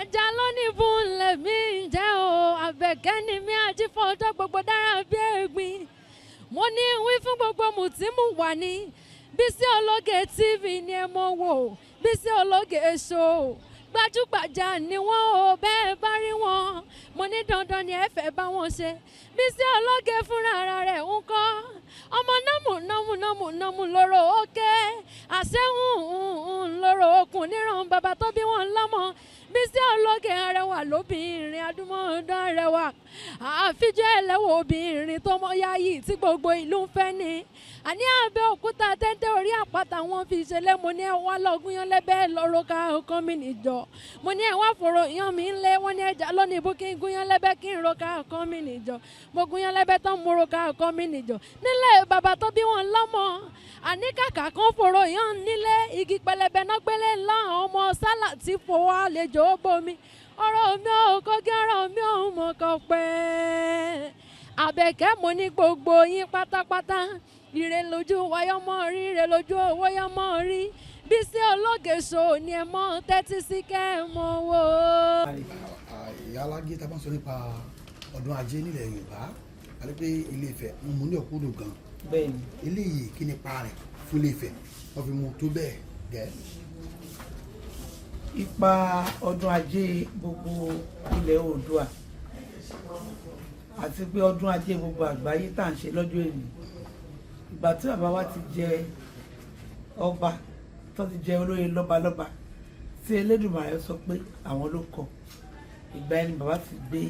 Ẹja lónìí fún lèmi ń jẹ́ o, Àbẹ̀kẹ́ ni mí, ajífọ́jọ́ gbogbo dára bí ẹ̀gbin. Mo ní wí fún gbogbo mùtímù wà ní Bísí Ológe TV ni ẹ mọ̀ wò, Bísí Ológe Show. Gbajúgbajà ni wọ́n o, bẹ́ẹ̀ bá rí wọn. Mo ní dandan ni ẹ fẹ́ bá wọn ṣe. Bísí Ológe fúnra ara rẹ̀ ń kọ́. Ọmọ nọ́mù nọ́mù nọ́mù nọ́mù lóró òkè. Àṣehùn lóró okùn níran bàbá tó bí wọn lọ́mọ. Bísí Ológe arẹwà lóbìnrin, adúmọ̀ọ́dán arẹwà. Àfijọ́ ẹlẹ́wọ̀ obìnrin tó mọ yáyì tí gbogbo ìlú ń fẹ́ ni. Àní Abẹ́òkúta téńté orí àpáta wọn fi ṣẹlẹ̀. Mo ní ẹ wá lọ́gùn yan lẹ́bẹ̀ lọ́rọ́ ká ọkàn mi nìjọ. Mo ní ẹ wá fòrò yan mi ńlẹ̀, wọ́n ní ẹja lónìí ibú kí n gún yan lẹ́bẹ̀ kí n ro ká ọkàn mi nìjọ. Mo gún yan lẹ́bẹ̀ tán, mo ro ká ọkàn mi nìjọ. Nílẹ̀ bàbá tó bí wọn lọ́mọ. Àní kàkà kan fòrò yan nílé, igi pẹlẹbẹ náà gbélé ńlá, àwọn ọmọ sálà tí fowó àlejò ó bomi. Ọ̀rọ̀ mi ò kọ́gí, ọ̀rọ̀ mi ò mọ̀ kọ́ pẹ́. Àbẹ̀kẹ́, mo ní gbogbo yín pátápátá. Ire lójú wáyọ́ mọ́ rí, ire lójú owó yọ́ mọ́ rí. Bísí Ológe Show ni ẹ mọ́ tẹ́tí sí kẹ́ ẹ mọ́ wò. Ìyá alágé, tá a bá ń sọ nípa ọdún ajé nílẹ̀ Yorùbá, àti pé Ilé Ifẹ̀ wọn mú ní ọ̀kúndùn gan. Bẹ́ẹ̀ni. Eléyìí, kí ni ipa rẹ̀ fún Ilé Ifẹ̀ wọ́n fi mú tó bẹ́ẹ̀ gẹ́? Ipa ọdún ajé gbogbo ilẹ̀ Oòduà àti pé ọdún ajé gbogbo àgbáyé tá à ń ṣe lọ́jọ́ èní, ìgbà tí bàbá wa ti jẹ ọba, tó ti jẹ olóyè lọ́balọ́ba, tí Elédùmarè sọ pé àwọn ló kọ, ìgbà ẹni bàbá ti gbé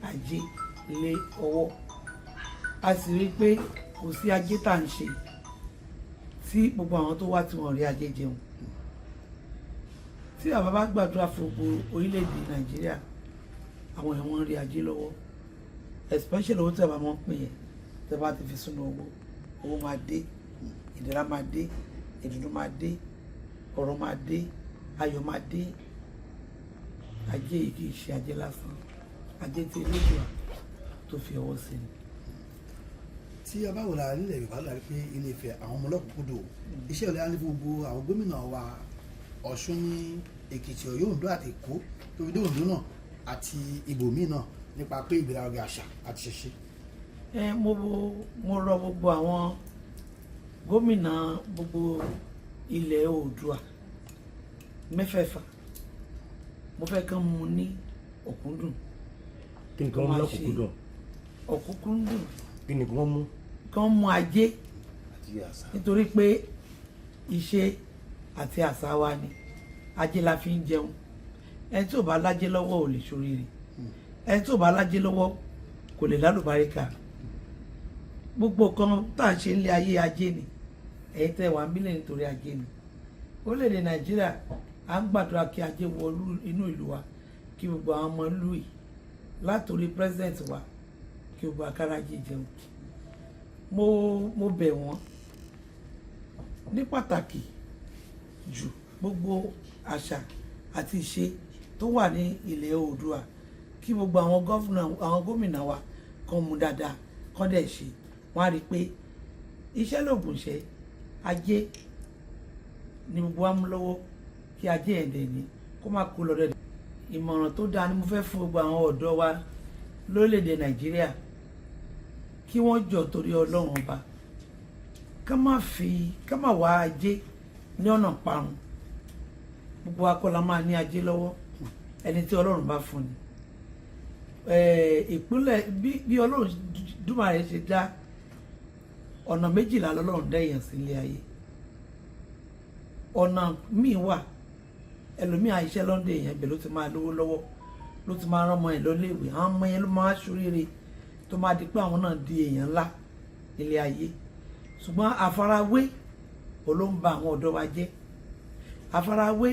ajé lé ọwọ́. A sì rí i pé kò sí ajé tá à ń ṣe tí gbogbo àwọn tó wá tí wọ́n rí ajé jẹun. Tí bàbá bá gbàdúrà fún gbogbo orílẹ̀-èdè Nàìjíríà, àwọn èèyàn wọn ń rí ajé lọ́wọ́, especially owó tí bàbá máa ń pín yẹn. Tí bàbá ti fi sínú owó, owó máa dé, ìdẹ̀ra máa dé, ìdùnnú máa dé, ọ̀rọ̀ máa dé, ayọ̀ máa dé. Ajé yìí kì í ṣe ajé lásán, ajé tí Elédùà tó fi ọwọ́ sí ni. Tí a bá wò lára nílẹ̀ Yorùbá lára pé Ilé Ifẹ̀, àwọn ọmọ ọlọ́kùnkúndùn iṣẹ́ ìlera ní fún gbogbo àwọn gómìnà wa, Ọ̀ṣun ní Èkìtì, Ọ̀yọ́, Oǹdó àti Èkó, tó fi dé Oǹdó náà àti ibòmíì náà, nípa pé ìgbélárugẹ àṣà àti ṣẹṣẹ. Ẹ mo rọ gbogbo àwọn gómìnà gbogbo ilẹ̀ Oòduà mẹ́fẹ̀ẹ̀fà, mo fẹ́ kán mú ní ọ̀kúndùn. Kí ni kí wọ́n mú Máa ṣe. lọ́kùnkúndùn? Ọ̀kúnkúndùn. Kí ni kí wọ́n mú? Kán mú ajé. Àti àṣà. Nítorí pé ìṣe àti àṣà wa ni ajé la fi ń jẹun. Ẹni tí ò bá lájé lọ́wọ́ ò lè ṣoríire, ẹni tí ò bá lájé lọ́wọ́ kò lè lálùbáríkà. Gbogbo kan tá à ń ṣe nílé ayé, ajé ni. Ẹ̀yin tẹ́ wà ń bílẹ̀ nítorí ajé ni. Orílẹ̀-èdè Nàìjíríà, à ń gbàdúrà kí ajé wọ inú ìlú wa, kí gbogbo àwọn ọmọ ìlú yìí, látòrí president wa, kí gbogbo akárájì jẹun. Mo bẹ̀ wọ́n ní pàtàkì jù, gbogbo àṣà àti ìṣe tó wà ní ilẹ̀ Oòduà, kí gbogbo àwọn governor, àwọn gómìnà wa kàn mú dáadáa, kàn dẹ̀ ṣe. Wọ́n á rí i pé iṣẹ́ lògùn iṣẹ́, ajé ni gbogbo wa mú lọ́wọ́, kí ajé ẹ̀ dẹ̀ ní kó má kó lọ́dọ̀. Ìmọ̀ràn tó dáa ni mo fẹ́ fún gbogbo àwọn ọ̀dọ́ wa lórílẹ̀‐èdè Nàìjíríà, kí wọ́n jọ torí Ọlọ́run Ọba, ká má fi ká má wá ajé ní ọ̀nà parun. Gbogbo wa kọ́ la máa ní ajé lọ́wọ́, ẹni tí Ọlọ́run bá fún ni. Ìpínlẹ̀ bí Ọlọ́run dúmàrè ṣe dá, ọ̀nà 12 lọ́lọ́run dá èèyàn sí ilé ayé. Ọ̀nà míì wà, ẹlòmíì àìṣẹ́ lọ́ndẹ̀ èèyàn ibẹ̀ ló ti máa lówó lọ́wọ́, ló ti máa rán ọmọ yẹn lọ́léèwé, àwọn ọmọ yẹn ló máa ṣoríire, tó máa di pé àwọn náà di èèyàn ńlá nílé ayé. Ṣùgbọ́n àfarawé ló ń ba àwọn ọ̀dọ́ wa jẹ́. Àfarawé,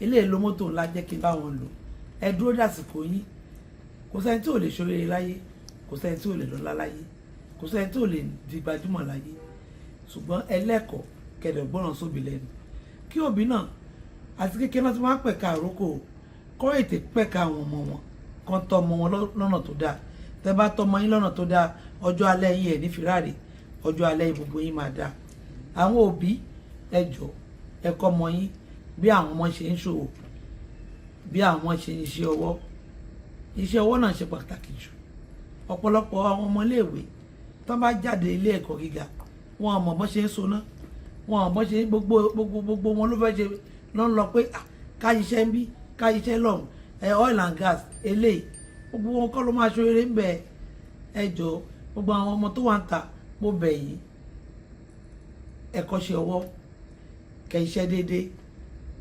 eléyìí ló mọ́tò ńlá, jẹ́ kí n bá wọn lò. Ẹ dúró dàsìkò yín. Kò sẹ́ni tí ò lè ṣoríire láyé, kò sẹ́ni tí ò lè lọ́lá láyé, kò sẹ́ni tí ò lè di gbajúmọ̀ láyé. Ṣùgbọ́n ẹlẹ́kọ̀ọ́ kẹ̀dẹ̀ gbọ́ràn sóbì lẹ́nu, kí òbí náà àti kékeré náà ti máa ń pẹ̀ka àrókò, kọ́ ètè pẹ̀ka àwọn ọmọ wọn, kàn tọ́ ọmọ wọn lọ́nà tó dáa. Tẹ́ bá tọ́ ọmọ yín lọ́nà tó dáa, ọjọ́ alẹ́ yín ẹ̀ ní fìráàrè, ọjọ́ alẹ́ yín gbogbo yín máa dáa. Àwọn òbí, ẹ jọ̀ọ́, ẹ kọ́ ọmọ yín bí àwọn ọmọ ṣe ń ṣòwò. Bí àwọn ṣe ń ṣe ọwọ́, iṣẹ́ ọwọ́ náà ṣe pàtàkì jù. Ọ̀pọ̀lọpọ̀ àwọn ọmọléèwé tó bá jáde ilé ẹ̀kọ́ gíga, wọn ò mọ̀ bọ́n ṣe ń soná, wọn ò mọ̀ ṣe gbogbo gbogbo gbogbo wọn ló fẹ́ ṣe ló ń lọ pé, "Ah, ká iṣẹ́ ń bí, ká iṣẹ́ lọ́hùn ẹ, oil and gas eléyìí." Gbogbo wọn kọ́ ló máa ṣe eré ń bẹ. Ẹ jọ, gbogbo àwọn ọmọ tó wà ń ta, mo bẹ̀ yín, ẹ kọ́ṣẹ́ ọwọ́, kẹ́ iṣẹ́ déédéé,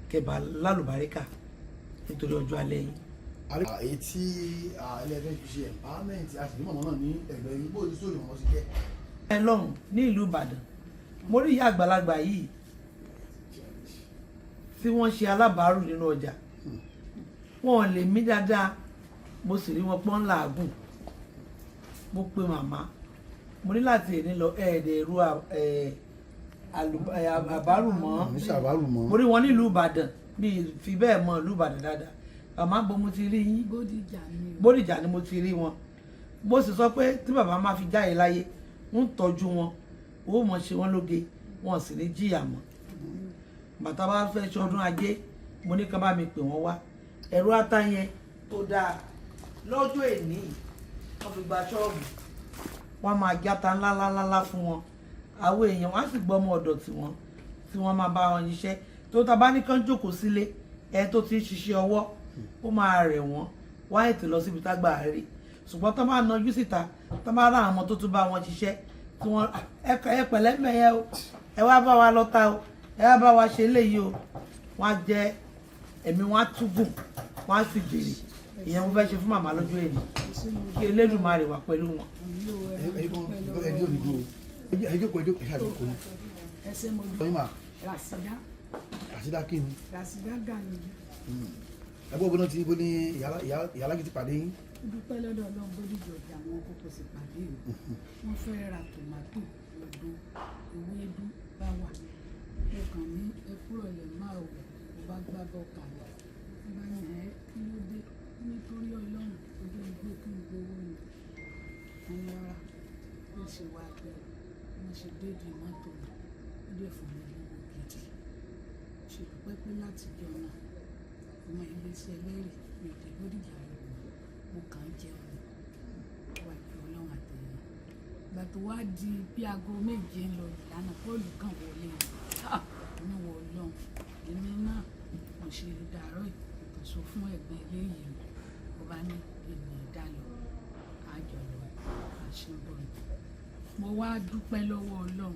kẹ́ bá lálùbáríkà nítorí ọjọ́ alẹ́ yín. Èyí tí ilé ẹgbẹ́ fi ṣe empowerment, a sì ní mọ̀mọ́ náà ní ẹgbẹ́ yìí, bó ti sóòrì mọ̀mọ́ sí jẹ́. Ẹ lọ́hùn ní ìlú Ìbàdàn, mo rí ìyá àgbàlagbà yìí tí wọ́n ṣe alábàárù nínú ọjà. Wọn ò lè mí dáadáa, mo sì rí wọn pọ́n làágùn. Mo pe màmá, mo ní láti èní lọ, ẹ̀ẹ́dẹ̀ ru àbárù mọ́. Ní sàbárù mọ́. Mo rí wọn nílùú Ìbàdàn, bí fi bẹ́ẹ̀ mọ ìlú Ìbàdàn dáadáa. Màmá, bo mo ti rí yín? Bódìjà ni o. Bódìjà ni mo ti rí wọn. Mo sì sọ pé tí bàbá máa fi jáde láyé, ń tọ́jú wọn, owó mọ̀ ṣe wọ́n lóge, wọn sì ní jìyà mọ́. Bàtà bá fẹ́ ṣọdún ajé, mo ní ká bá mi pè wọ́n wá. Ẹ̀rọ ata yẹn tó dáa lọ́jọ́ èní, wọ́n fi gba ṣọ́ọ̀bù, wọ́n máa játa ńláńláńlá fún wọn. Àwọn èèyàn wọ́n á sì gbọ́ ọmọ ọ̀dọ̀ tí wọ́n máa bá wọn ṣiṣẹ́. Tó ta bá ní kán jókòó sílé, ẹ tó ti ń ṣiṣẹ́ ọwọ́, ó máa rẹ̀ wọ́n, wọ́n á ètò lọ síbi tágbà rí. Ṣùgbọ́n tó máa nájú síta, tó máa rá àwọn ọmọ tó tún bá wọn ṣiṣẹ́ tí wọ́n, ẹ pẹ̀lẹ́ mẹ́yẹ o, ẹ wá bá wa lọ́ta o, ẹ wá bá wa ṣe léyìí o, wọ́n á jẹ́ ẹ̀mí wọn á túgùn, wọ́n á sì jèrè. Ìyẹn mo fẹ́ ṣe fún màmá lójú èyí, kí Elédùmarè wà pẹ̀lú wọn. Ẹ jókòó, ẹ jókòó, ẹ ṣàjókòó. Ẹ ṣé, mo dúpẹ́. Ọyìn mà. Rasida. Àṣìdá kí ni? Rasida Gani. Ẹgbẹ́ ògbóná ti ibo ní ìyálági ti pàdé yín? Dúpẹ́ lọ́dọ̀ Ọlọ́run, Bódìjà ọjà àwọn kókó sì pàdé mi. Wọ́n fẹ́ ra tòmátò lọ́dún, ewédú bá wà. Mo kàn ní ẹ kúrò lè máa wò, mo bá gbá bọ́ kalẹ̀. Mo bá ní, ẹ kí ló dé? Nítorí Ọlọ́run, ojú igbó kí n gbowó ni. Wọ́n ní rárá, ó ṣe wá gbé, wọ́n ṣe déédéé mọ́tò mi, ó dẹ̀ fún mi lówó gidi. Ṣe dúpẹ́ pé láti jọ náà, ọmọ iléeṣẹ́ ẹlẹ́rìí mi ò dé Bódìjà rẹ̀ wò, mo kàn ń jẹun wájú Ọlọ́run àtẹ̀yìn. Ìgbà tó wá di bí aago 7 ń lọ ìlànà, Pọ́ọ̀lù kàn wọlé ni ní wọ Ọlọ́run. Èmi náà mo ṣe dàárọ̀ yìí, mo kàn sọ fún ẹ̀gbọ́n eléyìí mi, ó bá ní èmi dá lọ, àjọ lọ àṣebọ̀ ni. Mo wá dúpẹ́ lọ́wọ́ Ọlọ́run.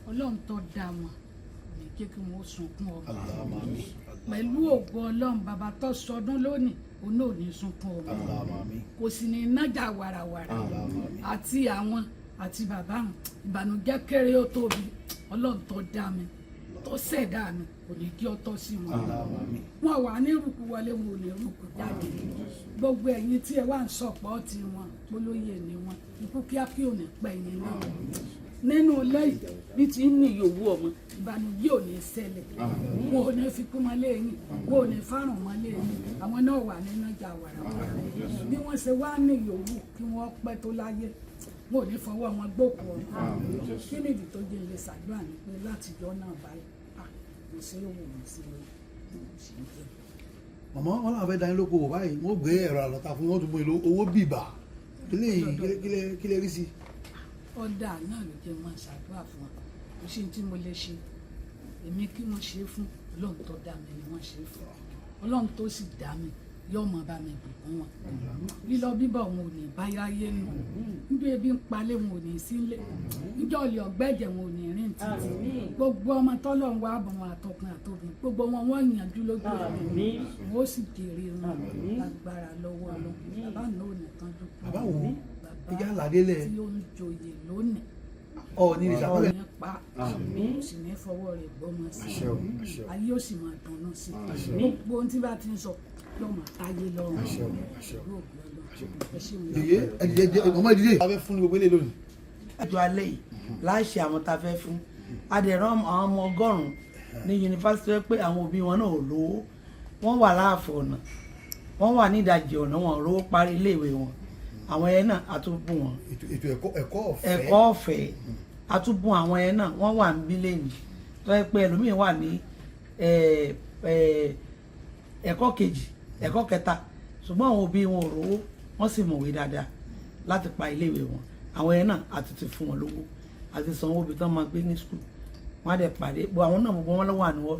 Ọlọ́run tó dá wọn kò ní jẹ́ kí wọ́n sunkún ọmọ. Pẹ̀lú ògo Ọlọ́run, bàbá tó sọdún lónìí, òun náà ò ní sunkún ọmọ, kò sì ní nájà wàràwàrà àti àwọn àti bàbá wọn. Ìbànújẹ́ kéré ó tóbi, Ọlọ́run tó dá mi, tó ṣẹ̀dá mi, kò ní kí ó tọ́ sí wọn. Wọn wà ní rúkú wọlé, wọn ò ní rúkú jáde. Gbogbo ẹ̀yin tí ẹ wá ń sọ̀pọ̀ tí wọn polóyè ni wọn, ikú kíákí ò ní pẹ́ yín náà nínú ilé yìí. Bí ti ń ní ìyòwú ọmọ, ìbànújẹ́ ò ní ṣẹlẹ̀. Wọn ò ní fi kú mọ́ léyìn, wọn ò ní fárùn mọ́ léyìn. Àwọn náà wà nínú ìjà wàràwàrà. Bí wọ́n ṣe wá ní ìyòwú kí wọ́n pẹ́ tó láyé, wọn ò ní fọwọ́ wọn gbókùú ọmọ. Kí nìdí tó jẹ́ ilé ṣàdúrà ni pé látijọ́ náà báyìí, ah, mo ṣe é wò mí sí i, mo sì ń jẹun. Màmá wọn làwọn fẹ́ dání lóko wò báyìí, wọ́n gbé ẹ̀rọ àlọ́ta fún wọn, tún mú èlò owó bìbà eléyìí. Kílẹ̀ rí sí? Ọ̀dà náà ló jẹ́ máa ṣàdúrà fún wọn. Kò sí tí mo lè ṣe. Èmi kí wọ́n ṣe é fún, Ọlọ́run tó dá mi ni wọ́n ṣe é fún. Ọlọ́run tó sì dá mi yóò mọ bá mi bùkún wọn. Lílọ bíbọ̀ wọn ò ní báyáyé nù. Níbi ebi ń palẹ̀, wọn ò ní sílé. Níjọ́ olè ọ̀gbẹ́jẹ̀, wọn ò ní rìn títì. Gbogbo ọmọ tọ́lọ́run wá bọ̀ wọn, àtọkùn àtobìn, gbogbo wọn, wọ́n yànjú lójú ẹ̀mí, wọn ó sì jèrè wọn lágbára lọ́wọ́ Ọlọ́run. Bàbá náà ò ní kánjú kú. Bàbá wo? Bàbá Ìjà àlàdélẹ̀. tí ó ń joyè lónìí. Ọ̀ ní ìṣàkọọ́lẹ̀. Ní pa kò sì ní fọwọ́ rẹ̀ gbọ́mọ sí Àṣẹ o, àṣẹ o. ayé, ó sì máa dunnú sí gbogbo ohun tí bá ti ń sọ, yóò máa táyé lọ́rùn. Àṣẹ o, àṣẹ o. Yóò gbọ́ lọ. Ẹ ṣé mi. Yèyé ẹ dìde, ọmọ ẹ dìde. A fẹ́ fún ní gbogbo eléyìí lónìí. Ọjọ́ alẹ́ yìí láìṣe àwọn tá a fẹ́ fún, adẹ̀rán àwọn ọmọ 100 ní yunifásitì tó yẹ pé àwọn òbí wọn náà ò lówó, wọ́n wà láàfọ̀ ọ̀nà, wọ́n wà ní ìdajì ọ̀nà, wọn ò rówó parí iléèwé wọn. Àwọn yẹn náà a tún bùn wọn. Ètò ẹ̀kọ́ ọ̀fẹ́. Ẹ̀kọ́ ọ̀fẹ́, a tún bùn àwọn yẹn náà. Wọ́n wà ní bílẹ̀nì tó yẹ pé ẹlòmíín wà ní ẹ̀kọ́ kejì. Ẹ̀kọ́ kẹta, ṣùgbọ́n àwọn òbí wọn ò rówó, wọ́n sì mọ̀wé dáadáa láti pa iléèwé wọn. Àwọn yẹn náà, àti ti fún wọn lówó àti sanwó ibi tí wọ́n máa gbé ní school. Wọ́n á dẹ̀ pàdé bó àwọn náà, gbogbo wọn lọ́wọ́ àníwọ́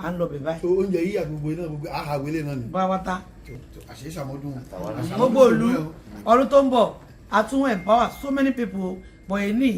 à ń lọ bẹ̀ báyìí. So oúnjẹ yíyà, gbogbo iná, gbogbo àhàwélé náà ni. Bá wa ta. Àṣeyí ṣàmọ́dún. Gbogbo ìlú, ọdún tó ń bọ̀, a tún empower so many people, but èyí ní.